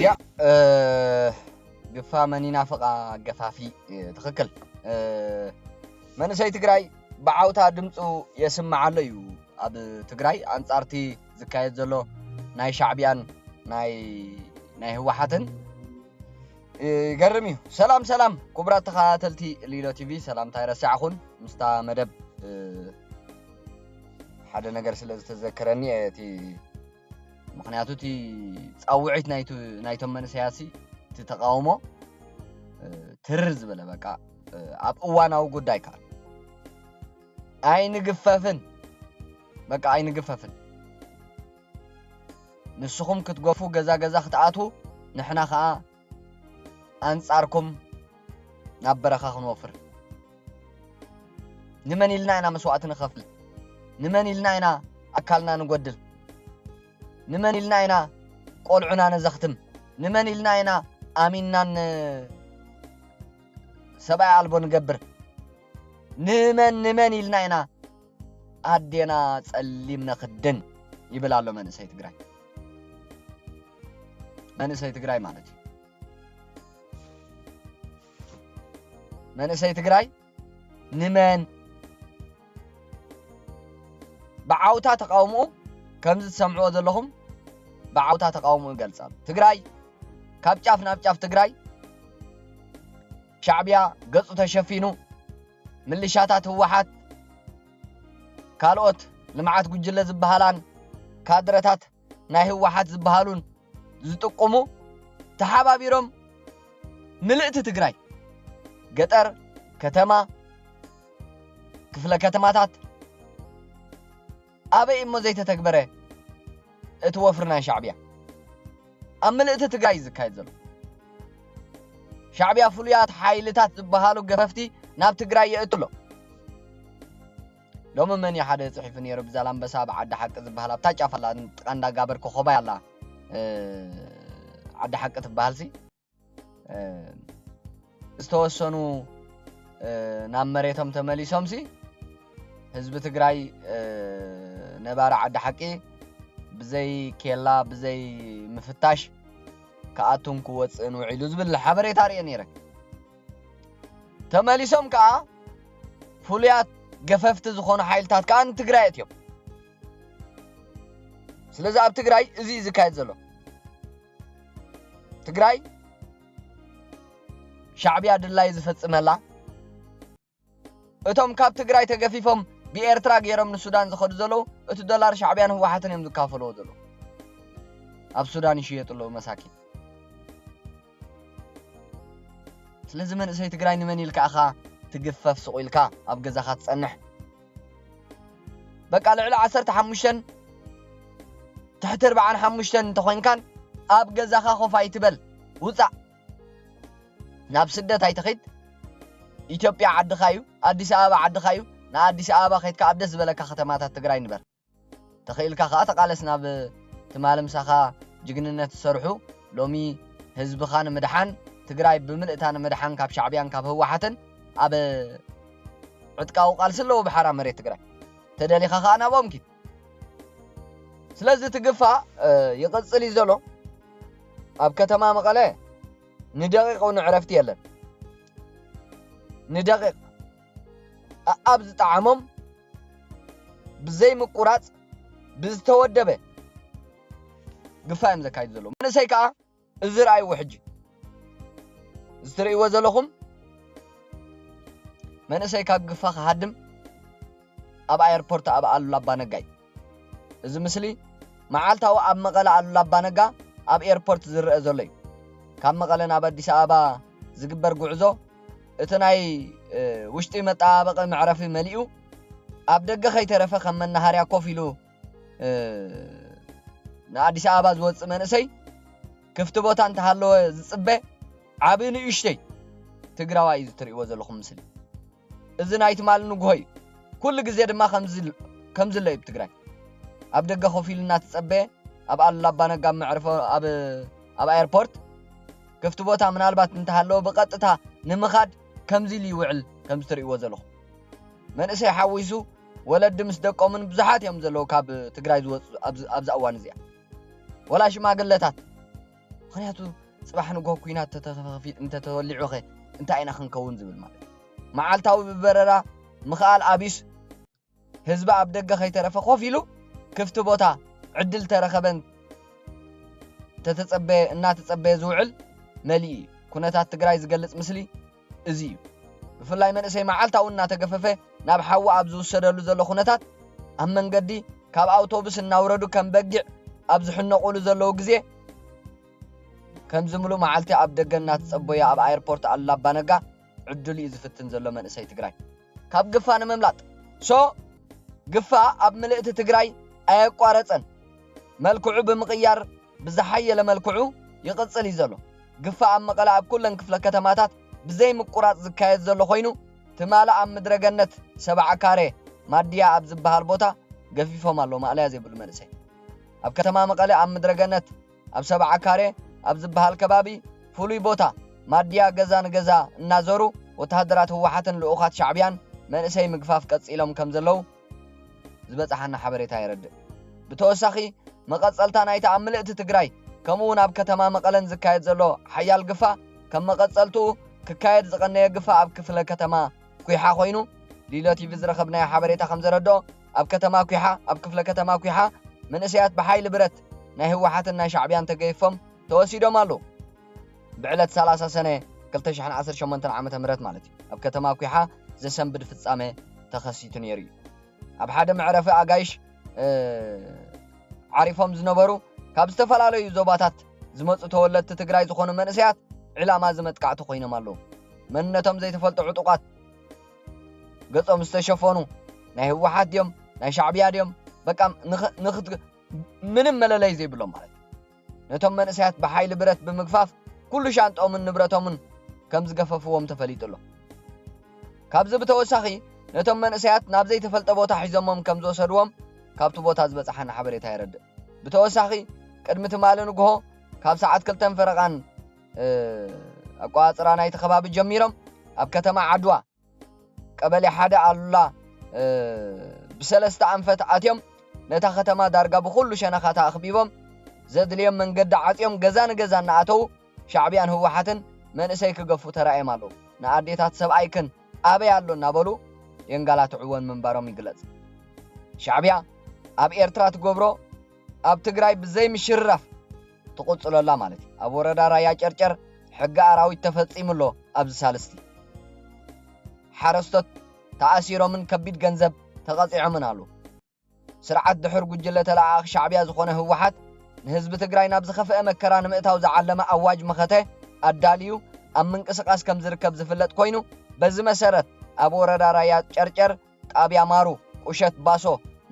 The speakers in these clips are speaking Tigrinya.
ያ ግፋ መን ይናፍቓ ገፋፊ። ትኽክል። መንእሰይ ትግራይ ብዓውታ ድምፁ የስምዓሎ እዩ። ኣብ ትግራይ ኣንፃርቲ ዝካየድ ዘሎ ናይ ሻዕቢያን ናይ ናይ ህወሓትን ይገርም እዩ። ሰላም ሰላም ክቡራት ተኸታተልቲ ሊሎ ቲቪ፣ ሰላምታ ይረሳዕኹን ምስታ መደብ ሓደ ነገር ስለ ዝተዘከረኒ እቲ ምክንያቱ እቲ ፃውዒት ናይቶም መንእሰያሲ እቲ ተቃውሞ ትርር ዝበለ በቃ ኣብ እዋናዊ ጉዳይ ከዓ ኣይንግፈፍን በቃ ኣይንግፈፍን። ንስኹም ክትገፉ ገዛ ገዛ ክትኣትዉ ንሕና ከዓ ኣንፃርኩም ናብ በረኻ ክንወፍር። ንመን ኢልና ኢና መስዋእቲ ንኸፍል? ንመን ኢልና ኢና ኣካልና ንጎድል? ንመን ኢልና ኢና ቆልዑና ነዘኽትም? ንመን ኢልና ኢና ኣሚንናን ሰብኣይ ኣልቦ ንገብር? ንመን ንመን ኢልና ኢና ኣዴና ጸሊም ነኽድን ይብል ኣሎ መንእሰይ ትግራይ። መንእሰይ ትግራይ ማለት እዩ። መንእሰይ ትግራይ ንመን ብዓውታ ተቃውምኡ ከምዚ ትሰምዕዎ ዘለኹም ብዓውታ ተቃውምኡ ይገልጻሉ። ትግራይ ካብ ጫፍ ናብ ጫፍ ትግራይ ሻዕቢያ ገጹ ተሸፊኑ ምልሻታት ህወሓት ካልኦት ልምዓት ጉጅለ ዝበሃላን ካድረታት ናይ ህወሓት ዝበሃሉን ዝጥቁሙ ተሓባቢሮም ምልእቲ ትግራይ ገጠር ከተማ ክፍለ ከተማታት ኣበይ እሞ ዘይተተግበረ እቲ ወፍሪ ናይ ሻዕቢያ ኣብ ምልእቲ ትግራይ እዩ ዝካየድ ዘሎ። ሻዕቢያ ፍሉያት ሓይልታት ዝበሃሉ ገፈፍቲ ናብ ትግራይ የእትሎ። ሎሚ መን እዩ ሓደ ፅሒፉ ነይሩ ብዛላምበሳ ኣብ ዓዲ ሓቂ ዝበሃል ኣብታ ጫፍ ኣላ ጥቃ እንዳጋበር ኮኸባይ ኣላ ዓዲ ሓቂ ትበሃል ሲ ዝተወሰኑ ናብ መሬቶም ተመሊሶም ሲ ህዝቢ ትግራይ ነባሪ ዓዲ ሓቂ ብዘይ ኬላ ብዘይ ምፍታሽ ክኣቱን ክወፅእን ውዒሉ ዝብል ሓበሬታ ርየ ነይረ። ተመሊሶም ከዓ ፍሉያት ገፈፍቲ ዝኾኑ ሓይልታት ከዓ ንትግራይ እዮም። ስለዚ ኣብ ትግራይ እዚ እዩ ዝካየድ ዘሎ። ትግራይ ሻዕቢያ ድላይ ዝፈፅመላ እቶም ካብ ትግራይ ተገፊፎም ብኤርትራ ገይሮም ንሱዳን ዝኸዱ ዘለዉ እቲ ዶላር ሻዕቢያን ህወሓትን እዮም ዝካፈልዎ ዘለዉ። ኣብ ሱዳን ይሽየጡ ኣለዉ መሳኪን። ስለዚ መንእሰይ ትግራይ ንመን ኢልካ ኢኻ ትግፈፍ? ስቑ ኢልካ ኣብ ገዛኻ ትጸንሕ። በቃ ልዕሊ ዓሰርተ ሓሙሽተ ትሕቲ ኣርባዓን ሓሙሽተን እንተኾይንካን ኣብ ገዛኻ ኮፍ ኣይትበል፣ ውጻእ። ናብ ስደት ኣይትኺድ። ኢትዮጵያ ዓድኻ እዩ፣ ኣዲስ ኣበባ ዓድኻ እዩ። ንኣዲስ ኣበባ ከይድካ ኣብ ደስ ዝበለካ ከተማታት ትግራይ ንበር። ተኽኢልካ ከዓ ተቓለስ ናብ ትማሊ ምሳኻ ጅግንነት ዝሰርሑ ሎሚ ህዝብኻ ንምድሓን ትግራይ ብምልእታ ንምድሓን ካብ ሻዕቢያን ካብ ህወሓትን ኣብ ዕጥቃዊ ቃልሲ ኣለዉ ብሓራ መሬት ትግራይ። ተደሊኻ ከዓ ናብኦም ኪድ። ስለዚ ትግፋ ይቕፅል እዩ ዘሎ። ኣብ ከተማ መቐለ ንደቂቕ እውን ዕረፍቲ የለን። ንደቂቕ ኣኣብ ዝጠዓሞም ብዘይ ምቁራፅ ብዝተወደበ ግፋ እዮም ዘካይዱ ዘለዉ። መንእሰይ ከዓ እዚ ረኣይዎ ሕጂ እዚ ትርእይዎ ዘለኹም መንእሰይ ካብ ግፋ ክሃድም ኣብ ኣየርፖርት ኣብ ኣሉላ ኣባነጋ እዩ። እዚ ምስሊ መዓልታዊ ኣብ መቐለ ኣሉላ ኣባነጋ ኣብ ኤርፖርት ዝረአ ዘሎ እዩ። ካብ መቐለ ናብ ኣዲስ ኣበባ ዝግበር ጉዕዞ እቲ ናይ ውሽጢ መጠባበቒ መዕረፊ መሊኡ ኣብ ደገ ከይተረፈ ከም መናሃርያ ኮፍ ኢሉ ንኣዲስ ኣበባ ዝወፅእ መንእሰይ ክፍቲ ቦታ እንተሃለወ ዝፅበ ዓብዪ ንእሽተይ ትግራዋይ እዩ እዚ ትርእይዎ ዘለኹም ምስሊ። እዚ ናይ ትማሊ ንግሆ እዩ። ኩሉ ግዜ ድማ ከምዚ ኣሎ እዩ ትግራይ። ኣብ ደገ ኮፍ ኢሉ እናተፀበየ ኣብ ኣሉላ ኣባነጋ ኣብ መዕርፎ ኣብ ኣየርፖርት ክፍቲ ቦታ ምናልባት እንተሃለወ ብቐጥታ ንምኻድ ከምዚ ኢሉ ይውዕል ከምዚ ትርእይዎ ዘለኹም። መንእሰይ ሓዊሱ ወለዲ ምስ ደቆምን ብዙሓት እዮም ዘለዉ ካብ ትግራይ ዝወፁ ኣብዚ እዋን እዚኣ፣ ወላ ሽማግለታት። ምክንያቱ ፅባሕ ንጎ ኩናት እንተተወሊዑኸ እንታይ ኢና ክንከውን ዝብል ማለት እዩ። መዓልታዊ ብበረራ ምኽኣል ኣቢስ ህዝቢ ኣብ ደገ ከይተረፈ ኮፍ ኢሉ ክፍቲ ቦታ ዕድል ተረኸበን ተተጸበየ እናተጸበየ ዝውዕል መሊኡ እዩ። ኩነታት ትግራይ ዝገልጽ ምስሊ እዚ እዩ። ብፍላይ መንእሰይ መዓልታዊ እናተገፈፈ ናብ ሓዊ ኣብ ዝውሰደሉ ዘሎ ኩነታት ኣብ መንገዲ ካብ ኣውቶቡስ እናውረዱ ከም በጊዕ ኣብ ዝሕነቑሉ ዘለዉ ግዜ ከምዚ ምሉእ መዓልቲ ኣብ ደገ እናተጸበዩ ኣብ ኣየርፖርት ኣሉላ ኣባነጋ ዕድሉ እዩ ዝፍትን ዘሎ መንእሰይ ትግራይ ካብ ግፋ ንምምላጥ። ሶ ግፋ ኣብ ምልእቲ ትግራይ ኣየቋረጸን። መልክዑ ብምቕያር ብዝሓየለ መልክዑ ይቕጽል እዩ ዘሎ። ግፋ ኣብ መቐለ ኣብ ኩለን ክፍለ ከተማታት ብዘይ ምቁራጽ ዝካየድ ዘሎ ኮይኑ ትማሊ ኣብ ምድረገነት ሰብዓ ካሬ ማድያ ኣብ ዝበሃል ቦታ ገፊፎም ኣለዉ ማእለያ ዘይብሉ መንእሰይ። ኣብ ከተማ መቐለ ኣብ ምድረገነት ኣብ ሰብዓ ካሬ ኣብ ዝበሃል ከባቢ ፍሉይ ቦታ ማድያ ገዛ ንገዛ እናዘሩ ወተሃደራት ህወሓትን ልኡኻት ሻዕብያን መንእሰይ ምግፋፍ ቀፂሎም ከም ዘለዉ ዝበፅሓና ሓበሬታ የረድእ። ብተወሳኺ መቐፀልታ ናይቲ ኣብ ምልእቲ ትግራይ ከምኡ እውን ኣብ ከተማ መቐለን ዝካየድ ዘሎ ሓያል ግፋ ከም መቐፀልትኡ ክካየድ ዝቐነየ ግፋ ኣብ ክፍለ ከተማ ኩሓ ኮይኑ ሊሎ ቲቪ ዝረኸብናዮ ሓበሬታ ከም ዘረድኦ ኣብ ከተማ ኩሓ ኣብ ክፍለ ከተማ ኩሓ መንእሰያት ብሓይሊ ብረት ናይ ህወሓትን ናይ ሻዕብያን ተገይፎም ተወሲዶም ኣለዉ። ብዕለት ሰላሳ ሰነ ክልተ ሽሕን ዓሰርተ ሸሞንተን ዓመተ ምህረት ማለት እዩ ኣብ ከተማ ኩሓ ዘሰንብድ ፍጻመ ተኸሲቱ ነይሩ እዩ። ኣብ ሓደ መዕረፊ ኣጋይሽ ዓሪፎም ዝነበሩ ካብ ዝተፈላለዩ ዞባታት ዝመፁ ተወለድቲ ትግራይ ዝኾኑ መንእሰያት ዕላማ እዚ መጥቃዕቲ ኮይኖም ኣለዉ። መንነቶም ዘይተፈልጡ ዕጡቓት ገጾም ዝተሸፈኑ ናይ ህወሓት ድዮም ናይ ሻዕብያ ድዮም በቃ ምንም መለለይ ዘይብሎም ማለት እዩ። ነቶም መንእሰያት ብሓይሊ ብረት ብምግፋፍ ኩሉ ሻንጦምን ንብረቶምን ከም ዝገፈፍዎም ተፈሊጡ ኣሎ። ካብዚ ብተወሳኺ ነቶም መንእሰያት ናብ ዘይተፈልጠ ቦታ ሒዞሞም ከም ዝወሰድዎም ካብቲ ቦታ ዝበፅሓና ሓበሬታ የረድእ። ብተወሳኺ ቅድሚ ትማሊ ንግሆ ካብ ሰዓት ክልተን ፈረቓን ኣቋፅራ ናይቲ ከባቢ ጀሚሮም ኣብ ከተማ ዓድዋ ቀበሌ ሓደ ኣሉላ ብሰለስተ ኣንፈት ኣትዮም ነታ ከተማ ዳርጋ ብኹሉ ሸነኻታ ኣኽቢቦም ዘድልዮም መንገዲ ዓፅዮም ገዛ ንገዛ እናኣተዉ ሻዕብያን ህወሓትን መንእሰይ ክገፉ ተራእዮም ኣለዉ። ንኣዴታት ሰብኣይክን ኣበይ ኣሎ እናበሉ የንጋላትዕወን ምንባሮም ይግለጽ። ሻዕብያ ኣብ ኤርትራ ትገብሮ ኣብ ትግራይ ብዘይ ምሽርራፍ ትቕጽሎ ኣላ ማለት እዩ። ኣብ ወረዳ ራያ ጨርጨር ሕጊ ኣራዊት ተፈጺሙ ኣሎ። ኣብዚ ሳልስቲ ሓረስቶት ተኣሲሮምን ከቢድ ገንዘብ ተቐጺዖምን ኣለዉ። ስርዓት ድሑር ጉጅለ ተለኣኣኺ ሻዕብያ ዝኾነ ህወሓት ንህዝቢ ትግራይ ናብ ዝኸፍአ መከራ ንምእታው ዝዓለመ ኣዋጅ መኸተ ኣዳልዩ ኣብ ምንቅስቓስ ከም ዝርከብ ዝፍለጥ ኮይኑ በዚ መሰረት ኣብ ወረዳ ራያ ጨርጨር ጣብያ ማሩ፣ ቁሸት ባሶ፣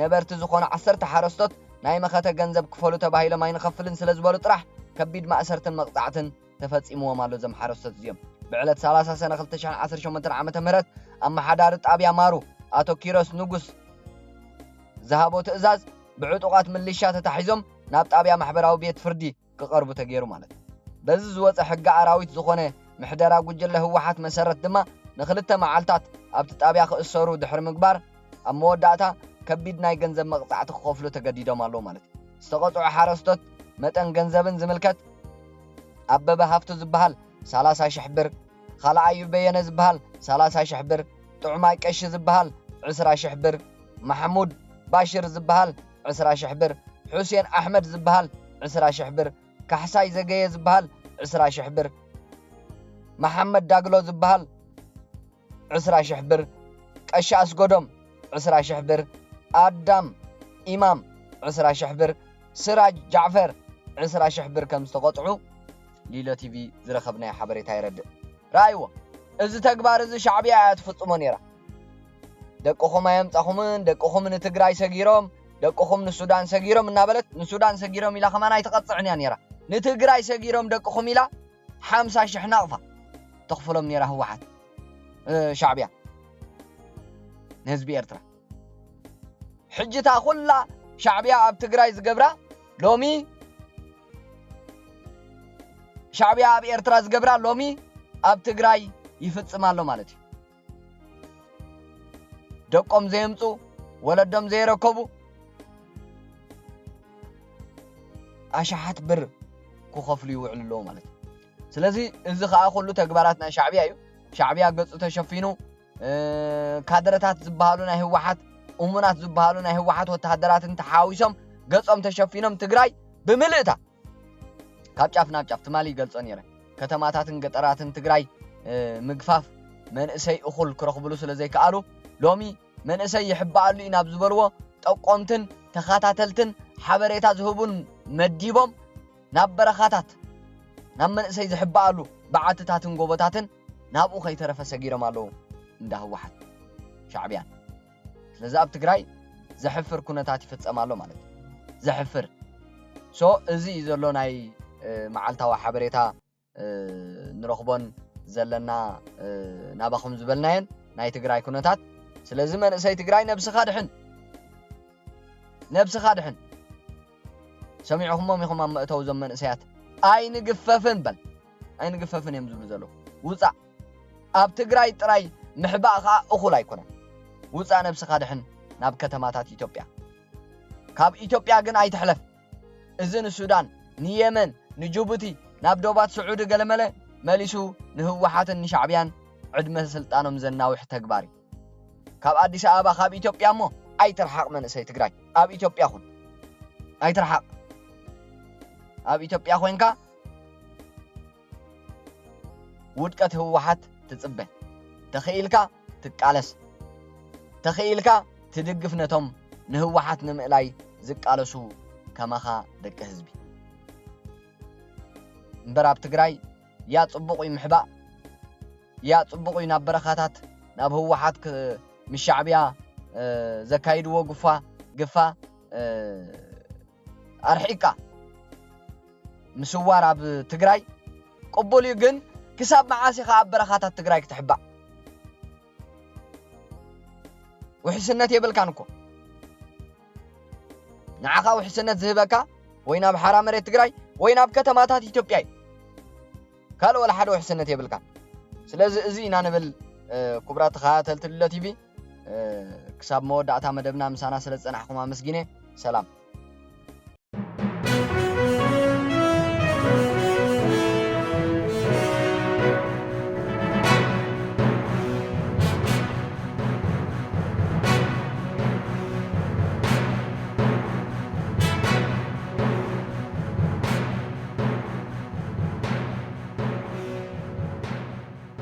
ነበርቲ ዝኾኑ ዓሰርተ ሓረስቶት ናይ መኸተ ገንዘብ ክፈሉ ተባሂሎም ኣይንኸፍልን ስለ ዝበሉ ጥራሕ ከቢድ ማእሰርትን መቕጻዕትን ተፈጺምዎም ኣሎ። እዞም ሓረስቶት እዚኦም ብዕለት ሰላሳ ሰነ ክልተ ሽሕን ዓሰርተ ሸሞንተን ዓመተ ምህረት ኣመሓዳሪ ጣብያ ማሩ ኣቶ ኪሮስ ንጉስ ዝሃቦ ትእዛዝ ብዕጡቓት ምልሻ ተታሒዞም ናብ ጣብያ ማሕበራዊ ቤት ፍርዲ ክቐርቡ ተገይሩ ማለት እዩ። በዚ ዝወፀ ሕጊ ኣራዊት ዝኾነ ምሕደራ ጉጅለ ህወሓት መሰረት ድማ ንክልተ መዓልታት ኣብቲ ጣብያ ክእሰሩ ድሕሪ ምግባር ኣብ መወዳእታ ከቢድ ናይ ገንዘብ መቕፃዕቲ ክኸፍሉ ተገዲዶም ኣለዉ ማለት እዩ። ዝተቐፅዑ ሓረስቶት መጠን ገንዘብን ዝምልከት ኣበበ ሃፍቱ ዝበሃል ሰላሳ ሽሕ ብር፣ ካልኣዩ በየነ ዝበሃል ሰላሳ ሽሕ ብር፣ ጥዑማይ ቀሺ ዝበሃል ዕስራ ሽሕ ብር፣ ማሕሙድ ባሽር ዝበሃል ዕስራ ሽሕ ብር፣ ሑሴን ኣሕመድ ዝበሃል ዕስራ ሽሕ ብር፣ ካሕሳይ ዘገየ ዝበሃል ዕስራ ሽሕ ብር፣ መሓመድ ዳግሎ ዝበሃል ዕስራ ሽሕ ብር፣ ቀሺ ኣስጎዶም ዕስራ ሽሕ ብር፣ ኣዳም ኢማም ዕስራ ሽሕ ብር፣ ስራጅ ጃዕፈር ዕስራ ሽሕ ብር ከም ዝተቐፅዑ ሊሎ ቲቪ ዝረኸብናዮ ሓበሬታ የረድእ። ረኣይዎ፣ እዚ ተግባር እዚ ሻዕብያ እያ ትፍፅሞ ነይራ። ደቅኹም ኣየምፃኹምን፣ ደቅኹም ንትግራይ ሰጊሮም፣ ደቅኹም ንሱዳን ሰጊሮም እናበለት ንሱዳን ሰጊሮም ኢላ ከማን ኣይትቐፅዕን እያ ነይራ። ንትግራይ ሰጊሮም ደቅኹም ኢላ ሓምሳ ሽሕ ናቕፋ ተኽፍሎም ነይራ ህወሓት ሻዕብያ ንህዝቢ ኤርትራ። ሕጂ እታ ኩላ ሻዕብያ ኣብ ትግራይ ዝገብራ ሎሚ ሻዕብያ ኣብ ኤርትራ ዝገብራ ሎሚ ኣብ ትግራይ ይፍጽም ኣሎ ማለት እዩ። ደቆም ዘየምፁ ወለዶም ዘይረከቡ ኣሽሓት ብር ክኸፍሉ ይውዕሉ ኣለዉ ማለት እዩ። ስለዚ እዚ ኸኣ ኩሉ ተግባራት ናይ ሻዕብያ እዩ። ሻዕብያ ገጹ ተሸፊኑ፣ እ፣ ካድረታት ዝበሃሉ ናይ ህወሓት፣ እሙናት ዝበሃሉ ናይ ህወሓት ወተሃደራትን ተሓዋዊሶም ገጾም ተሸፊኖም ትግራይ ብምልእታ ካብ ጫፍ ናብ ጫፍ ትማሊ ይገልጾ ነይረ። ከተማታትን ገጠራትን ትግራይ፣ እ፣ ምግፋፍ መንእሰይ እኹል ክረኽብሉ ስለ ዘይከኣሉ ሎሚ መንእሰይ ይሕበኣሉ እዩ ናብ ዝበልዎ ጠቆምትን ተኸታተልትን ሓበሬታ ዝህቡን መዲቦም ናብ በረኻታት ናብ መንእሰይ ዝሕበኣሉ በዓትታትን ጎቦታትን ናብኡ ከይተረፈ ሰጊሮም ኣለዉ እንዳ ህወሓት ሻዕብያን። ስለዚ ኣብ ትግራይ ዘሕፍር ኩነታት ይፍጸም ኣሎ ማለት እዩ። ዘሕፍር። ሶ እዚ እዩ ዘሎ ናይ፣ እ፣ መዓልታዊ ሓበሬታ፣ እ፣ ንረኽቦን ዘለና፣ እ፣ ናባኹም ዝበልናየን ናይ ትግራይ ኩነታት። ስለዚ መንእሰይ ትግራይ ነብስኻ ድሕን፣ ነብስኻ ድሕን። ሰሚዕኹሞም ኢኹም ኣብ መእተዊ እዞም መንእሰያት። ኣይንግፈፍን በል። ኣይንግፈፍን እዮም ዝብሉ ዘለዉ። ውጻእ። ኣብ ትግራይ ጥራይ ምሕባእ ኸኣ እኹል ኣይኮነን። ውጻእ ነብስኻ ድሕን ናብ ከተማታት ኢትዮጵያ። ካብ ኢትዮጵያ ግን ኣይትሕለፍ። እዚ ንሱዳን፣ ንየመን፣ ንጅቡቲ፣ ናብ ዶባት ስዑዲ ገለመለ መሊሱ ንህወሓትን ንሻዕብያን ዕድመ ስልጣኖም ዘናውሕ ተግባር እዩ። ካብ ኣዲስ ኣበባ፣ ካብ ኢትዮጵያ እሞ ኣይትርሓቕ መንእሰይ ትግራይ። ኣብ ኢትዮጵያ ኩን። ኣይትርሓቕ። ኣብ ኢትዮጵያ ኮይንካ ውድቀት ህወሓት ትጽበ። ተኽኢልካ ትቃለስ። ተኽኢልካ ትድግፍ ነቶም ንህወሓት ንምእላይ ዝቃለሱ ከማኻ ደቂ ህዝቢ። እምበር ኣብ ትግራይ ያ ጽቡቕ እዩ ምሕባእ፣ ያ ጽቡቕ እዩ ናብ በረኻታት፣ ናብ ህወሓት ክ-፣ ምስ ሻዕብያ፣ እ፣ ዘካይድዎ ግፋ፣ ግፋ፣ እ፣ ኣርሒቃ ምስዋር ኣብ ትግራይ ቅቡል እዩ። ግን ክሳብ መዓስ ኢኻ ኣብ በረኻታት ትግራይ ክትሕባእ? ውሕስነት የብልካን እኮ። ንዓኻ ውሕስነት ዝህበካ ወይ ናብ ሓራ መሬት ትግራይ ወይ ናብ ከተማታት ኢትዮጵያ እዩ። ካልእ ወላ ሓደ ውሕስነት የብልካን። ስለዚ እዚ ኢና ንብል፣ እ፣ ክቡራት ተኸታተልቲ ልለ ቲቪ፣ እ፣ ክሳብ መወዳእታ መደብና ምሳና ስለ ዝጸናሕኩም ኣመስጊነ። ሰላም።